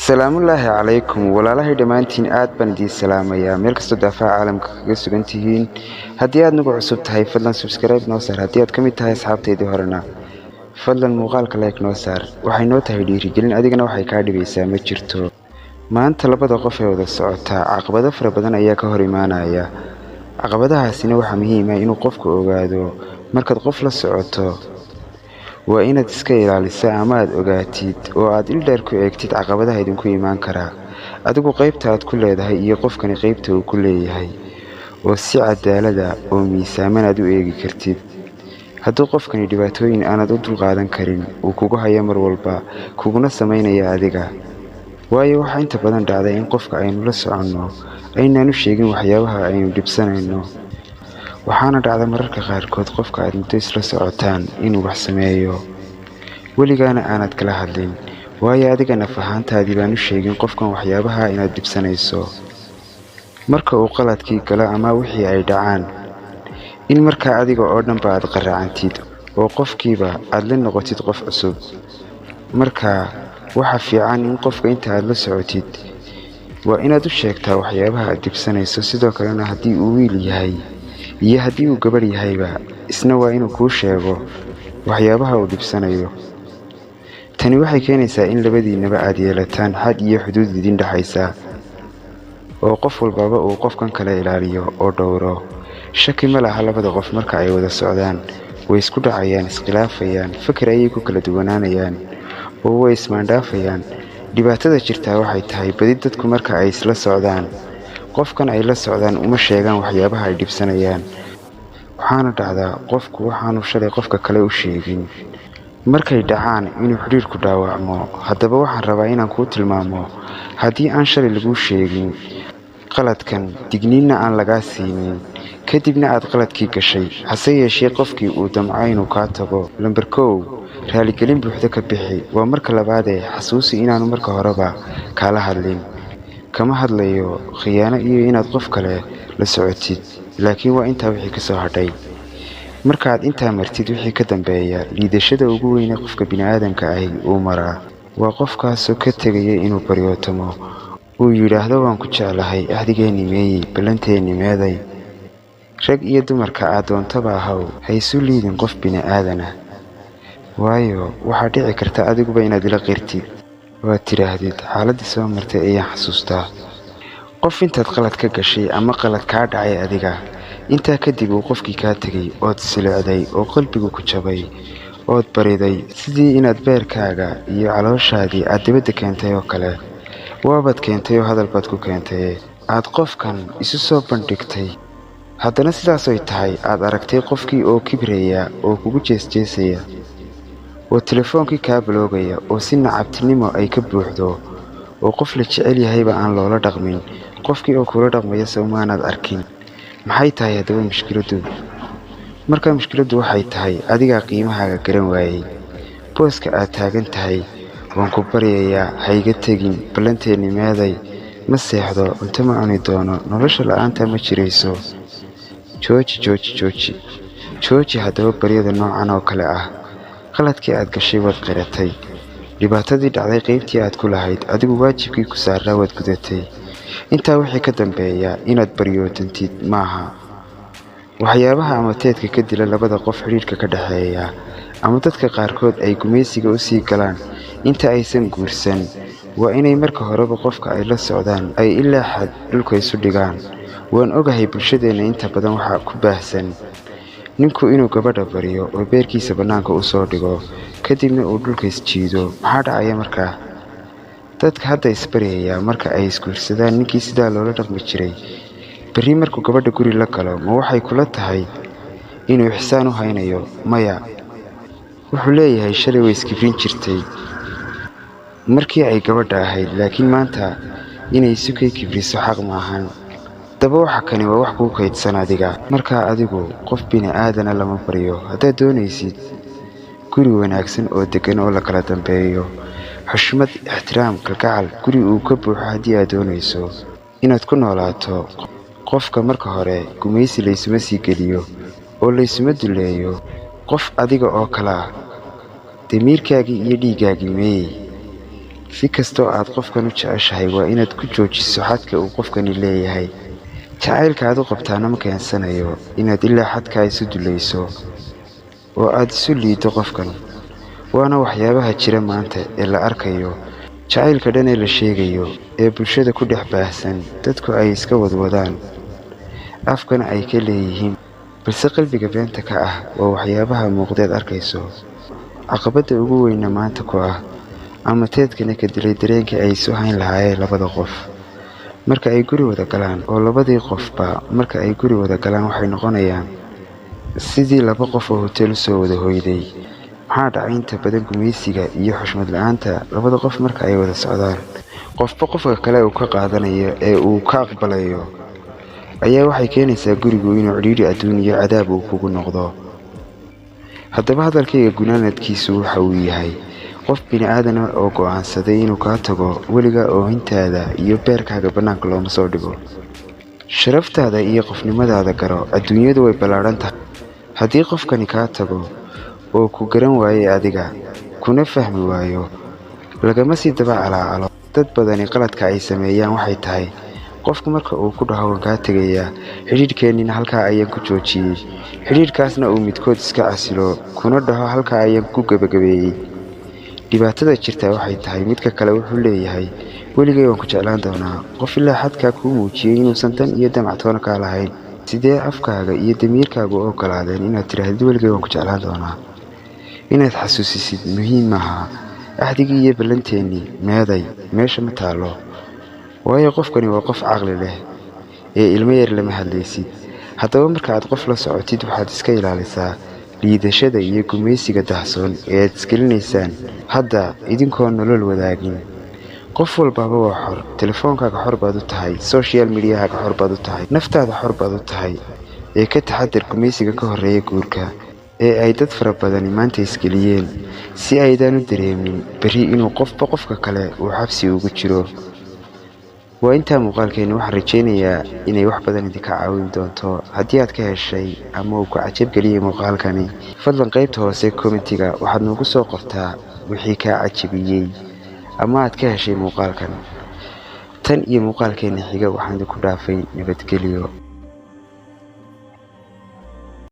Salaamullaahi calaykum walaalahay dhammaantiin, aad baan idiin salaamayaa meel kastoo daafaha caalamka kaga sugan tihiin. Haddii aad nagu cusub tahay, fadlan subscribe noo saar. Haddii aad ka mid tahay asxaabtaydii horena, fadlan muuqaalka like noo saar. Waxay noo tahay dhiirigelin, adigana waxay kaa dhibaysaa ma jirto. Maanta labada qof ee wada socotaa caqabado fara badan ayaa ka hor imaanaya. Caqabadahaasina waxaa muhiim ah inuu qofku ogaado. Markaad qof la socoto, waa inaad iska ilaalisa ama aad ogaatid oo aad ildheer ku eegtid caqabadaha idinku imaan karaa, adigu qaybta aad ku leedahay iyo qofkani qaybta uu ku leeyahay, oo si cadaalada oo miisaaman aad u eegi kartid. Hadduu qofkani dhibaatooyin aanad u dulqaadan karin uu kugu hayo mar walba, kuguna samaynaya adiga, waayo waxaa inta badan dhacday in qofka aynu la soconno aynaan u sheegin waxyaabaha aynu dhibsanayno. Waxaana dhacda mararka qaarkood qofka aad muddo isla socotaan inuu wax sameeyo, weligaana aanad kala hadlin, waayo adiga naf ahaantaadii baan u sheegin qofkan waxyaabaha inaad dhibsanayso. Marka uu qaladkii galo ama wixii ay dhacaan, in markaa adiga oo dhanba aad qaraacantid oo qofkiiba aad la noqotid qof cusub. Marka waxa fiican in qofka inta aad la socotid waa inaad u sheegtaa waxyaabaha aad dhibsanayso. Sidoo kalena haddii uu wiil yahay iyo haddii uu gabadh yahayba, isna waa inuu kuu sheego waxyaabaha uu dhibsanayo. Tani waxay keenaysaa in labadiinaba aad yeelataan xad iyo xuduud idin dhexaysa, oo qof walbaba uu qofkan kale ilaaliyo oo dhowro. Shaki ma laha, labada qof marka ay wada socdaan way isku dhacayaan, iskhilaafayaan, fakar ayay ku kala duwanaanayaan oo way ismaandhaafayaan. Dhibaatada jirtaa waxay tahay, badi dadku marka ay isla socdaan, qofkan ay la socdaan uma sheegaan waxyaabaha ay dhibsanayaan. Waxaana dhacdaa qofku waxaanu shalay qofka kale u sheegin, markay dhacaan inuu xidhiirku dhaawacmo. Haddaba waxaan rabaa inaan kuu tilmaamo, haddii aan shalay laguu sheegin qaladkan, digniinna aan lagaa siinin, kadibna aad qaladkii gashay, hase yeeshee qofkii uu damco inuu kaa tago, lambar 1, raaligelin buuxda ka bixi. Waa marka labaadee xasuusi inaanu marka horeba kaala hadlin. Kama hadlayo khiyaano iyo inaad qof kale la socotid, laakiin waa intaa wixii ka soo hadhay. Markaaad intaa martid wixii ka dambeeya, liidashada ugu weyne qofka bini'aadamka ahi uu maraa waa qofkaasoo ka tegaya inuu baryootamo, uu yidhaahdo: "Waan ku jeclahay, axdigeenni meeyey, ballanteenni meeday?" Rag iyo dumarka aad doontaba ahaw, ha isu liidin qof bini'aadan ah, waayo waxaa dhici karta adiguba inaad ila qirtid oo aad tidhaahdid: "Xaaladdii soo martay ayaan xasuustaa." Qof intaad qalad ka gashay ama qalad kaa dhacay adiga, intaa kadib uu qofkii kaa tegay, ood silicday oo qalbigu ku jabay, ood bariday sidii inaad beerkaaga iyo calooshaadii aad dibadda keentay oo kale, waabaad keentay oo hadal baad ku keentay, aad qofkan isu soo bandhigtay, haddana sidaasoy tahay aad aragtay qofkii oo kibraya oo kugu jeesjeesaya oo telefoonkii kaa baloogaya, oo si nacabtinimo ay ka buuxdo, oo qof la jecel yahayba aan loola dhaqmin qofkii oo kula dhaqmaya, sowmaanaad arkin? Maxay tahay haddaba mushkiladdu? Markaa mushkiladdu waxay tahay adigaa qiimahaaga garan waayey, booska aad taagan tahay. "Waan ku baryayaa, ha iga tegin, ballanteenni meeday, ma seexdo, cunto ma cuni doono, nolosha la'aanta ma jirayso." Jooji, jooji, jooji, jooji haddaba baryada noocan oo kale ah. Qaladkii aad gashay waad qiratay, dhibaatadii dhacday qaybtii aad ku lahayd, adigu waajibkii ku saaraa waad gudatay. Intaa wixii ka dambeeya inaad baryootantid maaha. Waxyaabaha ama teedka ka dila labada qof xidhiidhka ka dhexeeya, ama dadka qaarkood ay gumaysiga u sii galaan inta aysan guursan, waa inay marka horeba qofka ay la socdaan ay ilaa xad dhulka isu dhigaan. Waan ogahay, bulshadeenna inta badan waxaa ku baahsan ninku inuu gabadha baryo oo beerkiisa bannaanka u soo dhigo, kadibna uu dhulka isjiido. Maxaa dhacaya markaa? Dadka hadda isbaryayaa marka ay isguursadaan, ninkii sidaa loola dhaqmi jiray berri markuu gabadha guri la galo, ma waxay kula tahay inuu ixsaan u haynayo? Maya. Wuxuu leeyahay: "Shalay way iskibrin jirtay markii ay gabadha ahayd, laakiin maanta inay isu kay kibriso xaq maahan." Haddaba waxa kani waa wax kuu kaydsan adiga. Markaa adigu qof bini'aadana lama baryo. Haddaad doonaysid guri wanaagsan oo deggan oo la kala dambeeyo, xushmad, ixtiraam, kalgacal guri uu ka buuxo, haddii aad doonayso inaad ku noolaato, qofka marka hore gumaysi laysuma sii geliyo oo laysuma duleeyo. Qof adiga oo kale ah, damiirkaagii iyo dhiiggaagii meeyey? Si kastoo aad qofkan u jeceshahay, waa inaad ku joojiso xadka uu qofkani leeyahay. Jacaylka aad u qabtaana ma keensanayo inaad ilaa xadkaa isu dulayso oo aad isu liiddo qofkan. Waana waxyaabaha jira maanta ee la arkayo. Jacaylka dhan ee la sheegayo ee bulshada ku dhex baahsan, dadku ay iska wadwadaan, afkana ay ka leeyihiin, balse qalbiga beenta ka ah, waa waxyaabaha muuqdeed arkayso. Caqabadda ugu weyna maanta ku ah ama teedkana ka dilay dareenkii ay isu hayn lahaayeen labada qof marka ay guri wada galaan, oo labadii qofba marka ay guri wada galaan waxay noqonayaan sidii laba qof oo hotel usoo wada hoyday. Maxaa dhacay? Inta badan gumaysiga iyo xushmad la-aanta labada qof marka ay wada socdaan, qofba qofka kale uu ka qaadanayo ee uu ka aqbalayo ayaa waxay keenaysaa gurigu inuu cidhiidhi adduun iyo cadaab uu kugu noqdo. Haddaba hadalkayga gunaanadkiisu waxa uu yahay: qof bini aadana oo go'aansaday inuu kaa tago, weligaa oohintaada iyo beerkaaga bannaanka looma soo dhigo. Sharaftaada iyo qofnimadaada garo. Adduunyadu way ballaadhan tahay. Haddii qofkani kaa tago oo ku garan waayey adiga, kuna fahmi waayo, lagama sii daba calaacalo. Dad badani qaladka ay sameeyaan waxay tahay, qofku marka uu ku dhaho "Waan kaa tegayaa, xidhiidhkeennina halkaa ayaan ku joojiyey," xidhiidhkaasna uu midkood iska casilo kuna dhaho "Halkaa ayaan ku gebagabeeyey." Dhibaatada jirtaa waxay tahay, midka kale wuxuu leeyahay "Weligay waan ku jeclaan doonaa." Qof ilaa xadkaa kuu muujiyey inuusan dan iyo damac toona kaa lahayn, sidee afkaaga iyo damiirkaagu u ogolaadeen inaad tidhaahdid "Weligay waan ku jeclaan doonaa"? Inaad xasuusisid muhiim maaha. Axdigii iyo ballanteennii meeday? Meesha ma taallo, waayo qofkani waa qof caqli leh ee ilmo yar lama hadlaysid. Haddaba marka aad qof la socotid, waxaad iska ilaalisaa liidashada iyo gumaysiga dahsoon ee aad isgelinaysaan hadda idinkoo nolol wadaagin. Qof walbaaba waa xor. Telefoonkaaga xor baad u tahay, social mediahaaga xor baad u tahay, naftaada xor baad u tahay. Ee ka taxadar gumaysiga ka horreeya guurka ee ay dad fara badani maanta isgeliyeen, si aydaan u dareemin berri inuu qofba qofka kale uu xabsi ugu jiro. Waa intaa muuqaalkeeni. Waxaan rajaynayaa inay wax badan idinka caawin doonto. Haddii aad ka heshay ama uu ku cajabgeliyey muuqaalkani, fadlan qaybta hoose commentiga waxaad noogu soo qortaa wixii kaa cajabiyey ama aad ka heshay muuqaalkan. Tan iyo muuqaalkeena xiga, waxaan idinku dhaafay nabadgelyo.